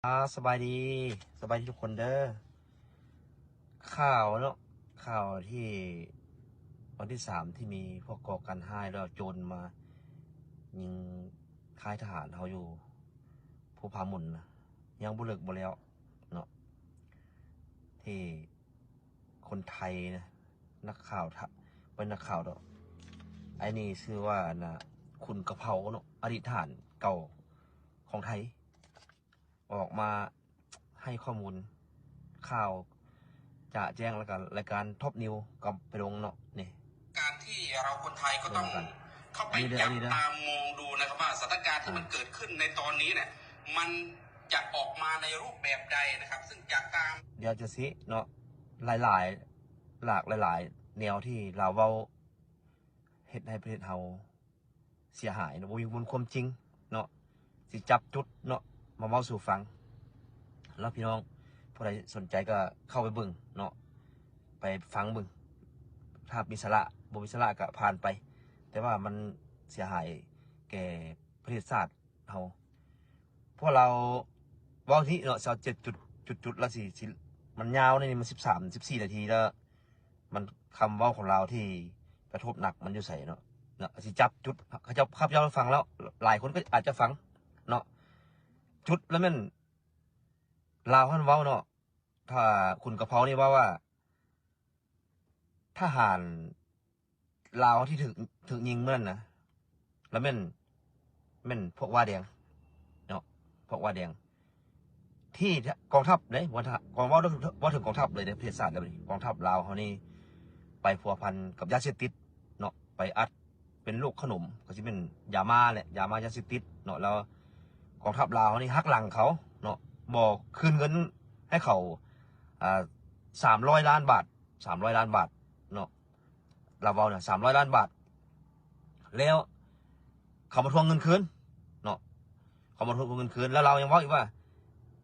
ອ່າ ສະບາຍດີ ສະບາຍດີທຸກຄົນເດີ. ຂ່າວເນາະ ຂ່າວທີ່ວັນທີສາມ ທີ່ມີພວກກໍ່ການຮ້າຍແລ້ວໂຈນມາຍິງຄ້າຍທະຫານເຮົາຢູ່ພູຜາໝົນນະ ຍັງບໍ່ເລີກບໍ່ແລ້ວເນາະ ທີ່ຄົນໄທນະ ນັກຂ່າວ ເປັນນັກຂ່າວດອກ ໄອ້ນີ້ຊື່ວ່າ ອັນນ່າ ຂຸນກະເພົາເນາະ ອະດີດທະຫານເກົ່າຂອງໄທ ອອກມາໃຫ້ຂໍ້ມູນຂ່າວຈະແຈ້ງ ແລ້ວກໍລາຍການ Top News ກໍໄປລົງເນາະ ນີ້ ການທີ່ເຮົາຄົນໄທກໍຕ້ອງເຂົ້າໄປຈັບຕາມມອງດູນະຄັບວ່າ ສະຖານະການທີ່ມັນເກີດຂຶ້ນໃນຕອນນີ້ເນຍ ມັນຈະອອກມາໃນຮູບແບບໃດນະຄັບ ຊຶ່ງຈາກຕາມ ດຽວຈະຊິເນາະ ຫຼາຍໆ ຫຼາກຫຼາຍໆແນວທີ່ລາວເວົ້າ ເຮັດໃຫ້ປະເທດເຮົາ ເສຍຫາຍເນາະ ບໍ່ມີມູນຄວາມຈິງເນາະ ຊິຈັບຈຸດເນາະ ມາເວົ້າສູ່ຟັງ ແລ້ວພີ່ນ້ອງຜູ້ໃດສົນໃຈກໍເຂົ້າໄປເບິ່ງເນາະ ໄປຟັງເບິ່ງ ຖ້າມີສາລະ ບໍ່ມີສາລະກໍຜ່ານໄປ ແຕ່ວ່າມັນເສຍຫາຍແກ່ປະເທດຊາດເຮົາ ພວກລາວເວົ້າທີ່ເນາະ ຊາວເຈັດຈຸດ ຈຸດໆ ລະຊິ ຊິ ມັນຍາວໃນນີ້ ມັນສິບສາມ ສິບສີ່ນາທີ ລະ ມັນ ຄຳເວົ້າຂອງລາວທີ່ກະທົບໜັກມັນຢູ່ໃສເນາະ ເນາະ ຊິຈັບຈຸດ ເຂົາເຈົ້າ ຂ້າພະເຈົ້າຟັງແລ້ວ ຫຼາຍຄົນກໍອາດຈະຟັງເນາະ ຈຸດລະແມ່ນລາວຫັ້ນເວົ້າເນາະ ຖ້າຂຸນກະເພົານີ້ເວົ້າວ່າ ທະຫານລາວທີ່ຖືກ ຖືກຍິງມື້ນັ້ນນະ ລະແມ່ນ ແມ່ນພວກວາແດງເນາະ ພວກວາແດງ ທີ່ກອງທັບເດ້ ວ່າຖ້າ ກອງ ເວົ້າ ເວົ້າເຖິງກອງທັບເລີຍເດ້ ປະເທດຊາດແລ້ວນີ້ ກອງທັບລາວເຮົານີ້ໄປພົວພັນກັບຢາເສບຕິດເນາະ ໄປອັດເປັນລູກຂະໜົມ ກໍຊິເປັນຢາມ້າແຫຼະ ຢາມ້າ ຢາເສບຕິດເນາະ ແລ້ວກອງທັບລາວເຮົານີ້ຫັກຫຼັງເຂົາເນາະ ບໍ່ຄືນເງິນໃຫ້ເຂົາ ອ່າ ສາມຮ້ອຍລ້ານບາດ ສາມຮ້ອຍລ້ານບາດເນາະ ລາວເວົ້ານະ ສາມຮ້ອຍລ້ານບາດ ແລ້ວເຂົາມາທວງເງິນຄືນເນາະ ເຂົາມາທວງເງິນຄືນ ແລ້ວລາວຍັງເວົ້າອີກວ່າ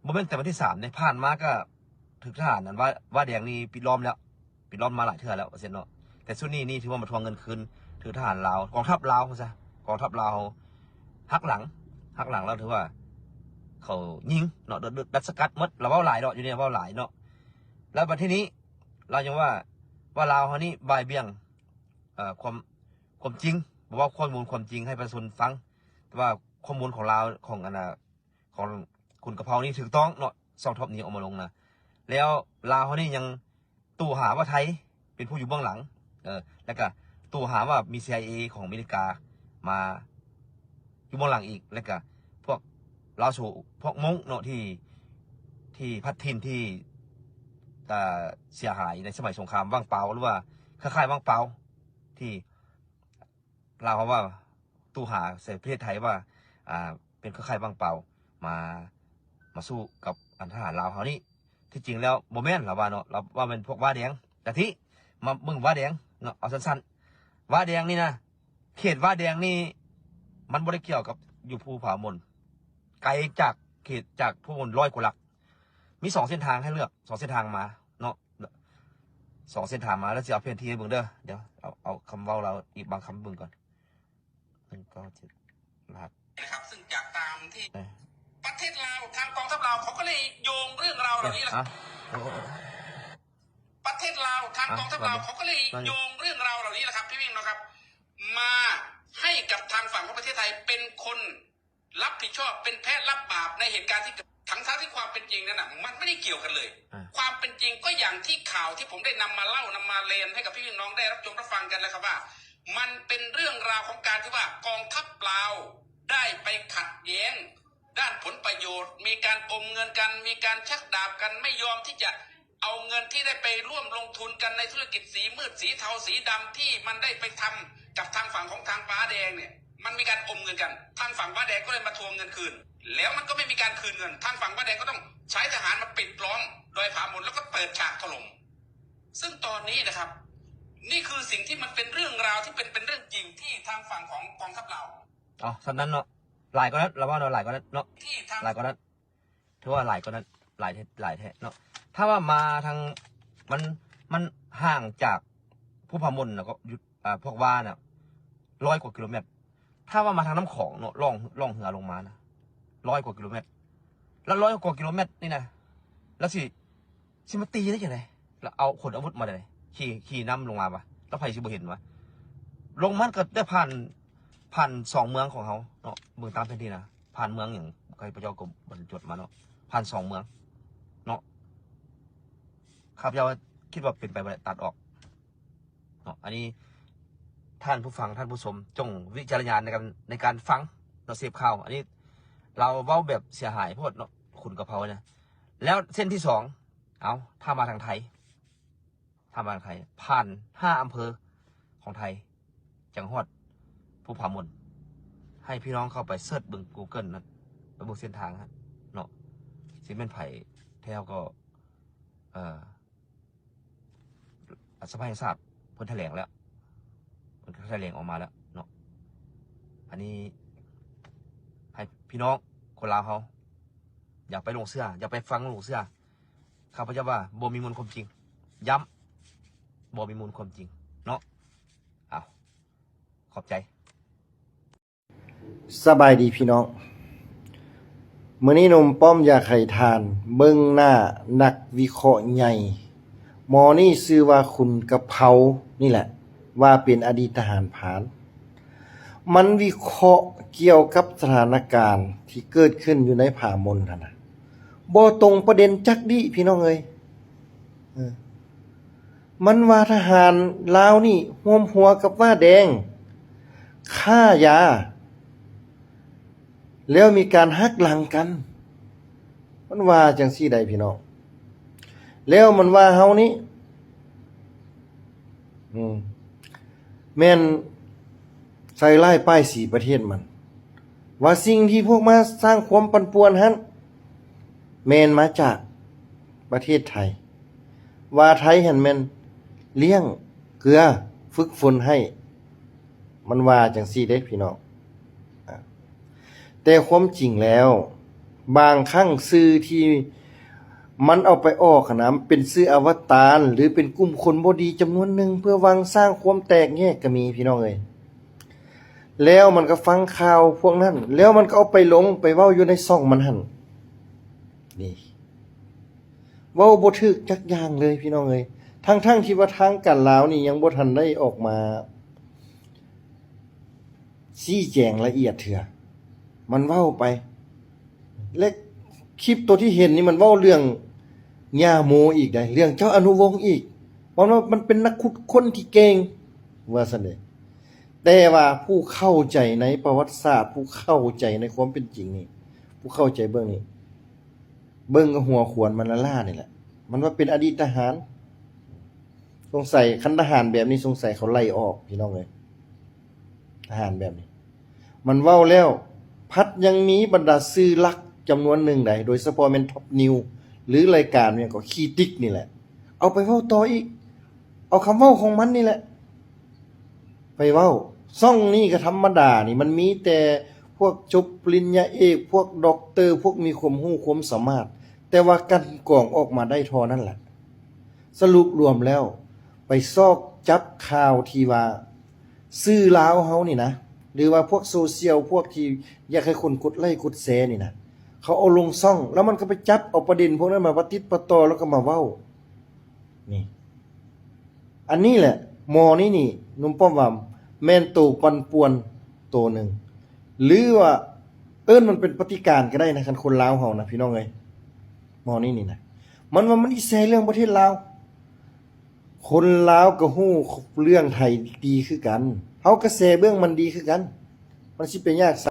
ບໍ່ແມ່ນແຕ່ວັນທີສາມເດ້ ຜ່ານມາກໍຖືກທະຫານອັນວ່າ ວາແດງນີ້ປິດລ້ອມແລ້ວ ປິດລ້ອມມາຫຼາຍເທື່ອແລ້ວວ່າຊັ້ນເນາະ ແຕ່ຊຸດນີ້ນີ້ຖືວ່າມາທວງເງິນຄືນ ຖືກທະຫານລາວ ກອງທັບລາວວ່າຊະ ກອງທັບລາວຫັກຫຼັງ ຫັກຫຼັງແລ້ວຖືວ່າເຂົາຍິງເນາະ ດັດສະກັດໝົດ ລາວເວົ້າຫຼາຍເນາະ ຢູ່ນີ້ເວົ້າຫຼາຍເນາະ ແລ້ວບັດທີນີ້ລາວຍັງວ່າ ວ່າລາວເຮົານີ້ບ່າຍບ່ຽງ ເອີ ຄວາມ ຄວາມຈິງ ບໍ່ເວົ້າຂໍ້ມູນຄວາມຈິງໃຫ້ປະຊາຊົນຟັງ ແຕ່ວ່າຂໍ້ມູນຂອງລາວ ຂອງອັນນ່າ ຂອງຂຸນກະເພົານີ້ຖືກຕ້ອງເນາະ ຊ່ອງທັອບນີ້ເອົາມາລົງນະ ແລ້ວລາວເຮົານີ້ຍັງຕູຫາວ່າໄທເປັນຜູ້ຢູ່ເບື້ອງຫຼັງ ເອີ ແລ້ວກະຕູຫາວ່າມີ ຊີໄອເອ ຂອງອາເມລິກາມາຢູ່ເບື້ອງຫຼັງອີກ ແລ້ວກະພວກລາວໂສ ພວກມົ້ງເນາະ ທີ່ ທີ່ພັດຖິ່ນທີ່ ເອີ ເສຍຫາຍໃນສະໄໝສົງຄາມຫວ່າງປາວ ຫຼືວ່າຄ້າຍໆຫວ່າງປາວ ທີ່ ລາວເຮົາວ່າຕູຫາໃສ່ປະເທດໄທວ່າ ອ່າ ເປັນເຄືອຂ່າຍຫວ່າງເປົ່າ ມາ ມາສູ້ກັບອັນທະຫານລາວເຮົານີ້ ທີ່ຈິງແລ້ວບໍ່ແມ່ນ ລາວວ່າເນາະ ລາວວ່າແມ່ນພວກວາແດງ ກະທິ ມາເບິ່ງວາແດງເນາະ ເອົາສັ້ນໆ ວາແດງນີ້ນະ ເຂດວາແດງນີ້ ມັນບໍ່ໄດ້ກ່ຽວກັບຢູ່ພູຜາໝົນ ໄກຈາກເຂດ ຈາກພູຜາໝົນຮ້ອຍກວ່າຫຼັກ ມີສອງເສັ້ນທາງໃຫ້ເລືອກ ສອງເສັ້ນທາງມາເນາະ ສອງເສັ້ນທາງມາ ແລ້ວຊິເອົາແຜນທີ່ໃຫ້ເບິ່ງເດີ ດຽວເອົາ ເອົາຄຳເວົ້າລາວອີກບາງຄຳເບິ່ງກ່ອນ ໜຶ່ງເກົ້າເຈັດ ລະຫັດ นะครับ ซึ่งจากตามที่ ເອີ ประเทศลาว ทางกองทัพลาวเขาก็เลยโยงเรื่องราวเหล่านี้แหละ ເອີ ຮະ โอ้ โอ้ โอ้ ประเทศลาว ทางกองทัพลาว ฮะ เขาก็เลย ว่าไง โยงเรื่องราวเหล่านี้แหละครับ พี่วิ่งเนาะครับ มาให้กับทางฝั่งของประเทศไทยเป็นคน รับผิดชอบเป็นแพะรับบาปในเหตุการณ์ที่เกิด ทั้งๆที่ความเป็นจริงนั้นน่ะ มันไม่ได้เกี่ยวกันเลย อ่า ความเป็นจริงก็อย่างที่ข่าวที่ผมได้นำมาเล่านำมาเรียนให้กับพี่น้องได้รับชมรับฟังกันนะครับว่า มันเป็นเรื่องราวของการที่ว่ากองทัพลาวได้ไปขัดแย้งด้านผลประโยชน์ มีการอมเงินกัน มีการชักดาบกัน ไม่ยอมที่จะ เอาเงินที่ได้ไปร่วมลงทุนกันในธุรกิจสีมืดสีเทาสีดำที่มันได้ไปทำกับทางฝั่งของทางฟ้าแดงเนี่ย มันมีการอมเงินกัน ทางฝั่งฟ้าแดงก็เลยมาทวงเงินคืน แล้วมันก็ไม่มีการคืนเงิน ทางฝั่งฟ้าแดงก็ต้องใช้ทหารมาปิดล้อมดอยผาหมนแล้วก็เปิดฉากถล่ม ซึ่งตอนนี้นะครับ นี่คือสิ่งที่มันเป็นเรื่องราวที่เป็น เป็นเรื่องจริงที่ทางฝั่งของกองทัพลาว ເອົາ ສ່ຳນັ້ນເນາະ ຫຼາຍກວ່ານັ້ນ ລະວ່າເນາະ ຫຼາຍກວ່ານັ້ນເນາະ ທີ່ທາງ ຫຼາຍກວ່ານັ້ນ ຖືວ່າຫຼາຍກວ່ານັ້ນ ຫຼາຍແທ້ ຫຼາຍແທ້ເນາະ ຖ້າວ່າມາທາງ ມັນ ມັນຫ່າງຈາກພູຜາໝົນນະ ກໍຢູ່ ອ່າ ພວກວ່ານະ ຮ້ອຍກວ່າກິໂລແມັດ ຖ້າວ່າມາທາງນ້ຳຂອງເນາະ ລ່ອງ ລ່ອງເຮືອລົງມານະ ຮ້ອຍກວ່າກິໂລແມັດ ລະຮ້ອຍກວ່າກິໂລແມັດນີ້ນະ ລະຊິ ຊິມາຕີໄດ້ຈັ່ງໃດ? ລະເອົາຂົນອາວຸດມາແນວໃດ? ຂີ່ ຂີ່ນຳລົງມາວະ? ລະໃຜຊິບໍ່ເຫັນວະ? ລົງມາກໍໄດ້ຜ່ານ ຜ່ານສອງເມືອງຂອງເຮົາເນາະ ເບິ່ງຕາມແຜນທີ່ນະ ຜ່ານເມືອງຫຍັງ ໃຄພະເຈົ້າກໍບໍ່ໄດ້ຈົດມາເນາະ ຜ່ານສອງເມືອງເນາະ. ຂ້າພະເຈົ້າຄິດວ່າເປັນໄປບໍ່ໄດ້ ຕັດອອກເນາະ. ອັນນີ້ທ່ານຜູ້ຟັງ ທ່ານຜູ້ຊົມ ຈົ່ງວິຈາລະຍານໃນການ ໃນການຟັງເນາະ ເສບຂ່າວ. ອັນນີ້ລາວເວົ້າແບບເສຍຫາຍໂພດເນາະ ຂຸນກະເພົານະ. ແລ້ວເສັ້ນທີສອງ ເອົາ ຖ້າມາທາງໄທ ຖ້າມາທາງໄທ ຜ່ານຫ້າອຳເພີຂອງໄທ ຈັ່ງຮອດພູຜາມົນ. ໃຫ້ພີ່ນ້ອງເຂົ້າໄປເສີດເບິ່ງ Google ນະ ໄປເບິ່ງເສັ້ນທາງຫັ້ນເນາະ ຊິແມ່ນໃຜແທ້ກໍ ເອີ ສະພາແຫ່ງຊາດເພິ່ນຖະແຫຼງແລ້ວ ເພິ່ນຖະແຫຼງອອກມາແລ້ວເນາະ. ອັນນີ້ໃຫ້ພີ່ນ້ອງຄົນລາວເຮົາ ຢ່າໄປຫຼົງເຊື່ອ ຢ່າໄປຟັງຫຼົງເຊື່ອ. ຂ້າພະເຈົ້າວ່າບໍ່ມີມູນຄວາມຈິງ ຢ້ຳ ບໍ່ມີມູນຄວາມຈິງເນາະ. ເອົາ ຂອບໃຈ. ສະບາຍດີພີ່ນ້ອງ, ມື້ນີ້ໜຸ່ມປ້ອມຢາກໃຫ້ທ່ານເບິ່ງໜ້ານັກວິເຄາະໃຫຍ່. ໝໍນີ້ຊື່ວ່າຂຸນກະເພົານີ້ແຫຼະ ວ່າເປັນອະດີດທະຫານພານ. ມັນວິເຄາະກ່ຽວກັບສະຖານະການທີ່ເກີດຂຶ້ນຢູ່ໃນຜາມົນຫັ້ນນະ ບໍ່ຕົງປະເດັນຈັກດີ້ ພີ່ນ້ອງເອີຍ. ເອີ ມັນວ່າທະຫານລາວນີ້ຮ່ວມຫົວກັບຫວ້າແດງ ຄ້າຢາ ແລ້ວມີການຫັກຫຼັງກັນ. ມັນວ່າຈັ່ງຊີ້ໃດ໋ພີ່ນ້ອງ. ແລ້ວມັນວ່າເຮົານີ້ ອືມ ແມ່ນໃສ່ຮ້າຍປ້າຍສີປະເທດມັນ ວ່າສິ່ງທີ່ພວກມາສ້າງຄວາມປັ່ນປ່ວນຫັ້ນ ແມ່ນມາຈາກປະເທດໄທ, ວ່າໄທຫັ້ນແມ່ນລ້ຽງເກືອຝຶກຝົນໃຫ້. ມັນວ່າຈັ່ງຊີ້ເດ້ພີ່ນ້ອງ. ອາ ແຕ່ຄວາມຈິງແລ້ວ ບາງຄັ້ງສື່ທີ່ມັນເອົາໄປອອກຫັ້ນນະ ເປັນສື່ອະວະຕານ ຫຼື ເປັນກຸ່ມຄົນບໍ່ດີຈຳນວນໜຶ່ງ ເພື່ອຫວັງສ້າງຄວາມແຕກແຍກກໍມີ ພີ່ນ້ອງເອີຍ. ແລ້ວມັນກໍຟັງຂ່າວພວກນັ້ນ ແລ້ວມັນກໍເອົາໄປລົງ ໄປເວົ້າຢູ່ໃນຊ່ອງມັນຫັ້ນ. ນີ້ ເວົ້າບໍ່ຖືກຈັກຢ່າງເລີຍ ພີ່ນ້ອງເອີຍ. ທັງໆທີ່ວ່າທາງການລາວນີ້ຍັງບໍ່ທັນໄດ້ອອກມາຊີ້ແຈງລະອຽດເທື່ອ ມັນເວົ້າໄປ ແລະ ຄລິບໂຕທີ່ເຫັນນີ້ມັນເວົ້າເລື່ອງຍາໂມອີກໃດ໋ ເລື່ອງເຈົ້າອະນຸວົງອີກ. ມັນວ່າມັນເປັນນັກຂຸດຄົ້ນທີ່ເກັ່ງ ວ່າຊັ້ນເດ. ແຕ່ວ່າຜູ້ເຂົ້າໃຈໃນປະຫວັດສາດ ຜູ້ເຂົ້າໃຈໃນຄວາມເປັນຈິງນີ້ ຜູ້ເຂົ້າໃຈເບື້ອງນີ້ ເບິ່ງກັບຫົວຂວນມັນລ້າໆນີ້ແຫຼະ. ມັນວ່າເປັນອະດີດທະຫານ. ສົງໄສຄັນທະຫານແບບນີ້ ສົງໄສເຂົາໄລ່ອອກ ພີ່ນ້ອງເອີຍ. ທະຫານແບບນີ້ ມັນເວົ້າແລ້ວ ພັດຍັງມີບັນດາສື່ຫຼັກຈຳນວນໜຶ່ງໃດ໋ ໂດຍສະເພາະແມ່ນທັອບນິວ ຫຼື ລາຍການຫຍັງກໍ ຄຣິຕິກນີ້ແຫຼະ ເອົາໄປເວົ້າຕໍ່ອີກ. ເອົາຄຳເວົ້າຂອງມັນນີ້ແຫຼະໄປເວົ້າ. ຊ່ອງນີ້ກໍທຳມະດານີ້ ມັນມີແຕ່ພວກຈົບປະລິນຍາເອກ ພວກດັອກເຕີ ພວກມີຄວາມຮູ້ຄວາມສາມາດ ແຕ່ວ່າກັ່ນກອງອອກມາໄດ້ທໍ່ນັ້ນແຫຼະ. ສະຫຼຸບລວມແລ້ວ ໄປຊອກຈັບຂ່າວທີ່ວ່າ ສື່ລາວເຮົານີ້ນະ ຫຼືວ່າພວກໂຊຊຽວ ພວກທີ່ຢາກໃຫ້ຄົນກົດໄລ້ກົດແຊນີ້ນະ ເຂົາເອົາລົງຊ່ອງ ແລ້ວມັນກໍໄປຈັບເອົາປະເດັນພວກນັ້ນມາປະຕິດປະຕໍ່ ແລ້ວກໍມາເວົ້າ. ນີ້ ອັນນີ້ແຫຼະ ໝໍນີ້ນີ້ ໜຸ່ມປ້ອມວ່າແມ່ນໂຕປັ່ນປ່ວນໂຕໜຶ່ງ ຫຼືວ່າເອີ້ນມັນເປັນປະຕິການກໍໄດ້ນະ ຄັນຄົນລາວເຮົານະ ພີ່ນ້ອງເອີຍ. ໝໍນີ້ນີ້ນະ ມັນວ່າມັນຊິແຊເລື່ອງປະເທດລາວ. ຄົນລາວກໍຮູ້ເລື່ອງໄທດີຄືກັນ ເຮົາກໍແຊເບື້ອງມັນດີຄືກັນ ມັນຊິໄປຍາກໃສ?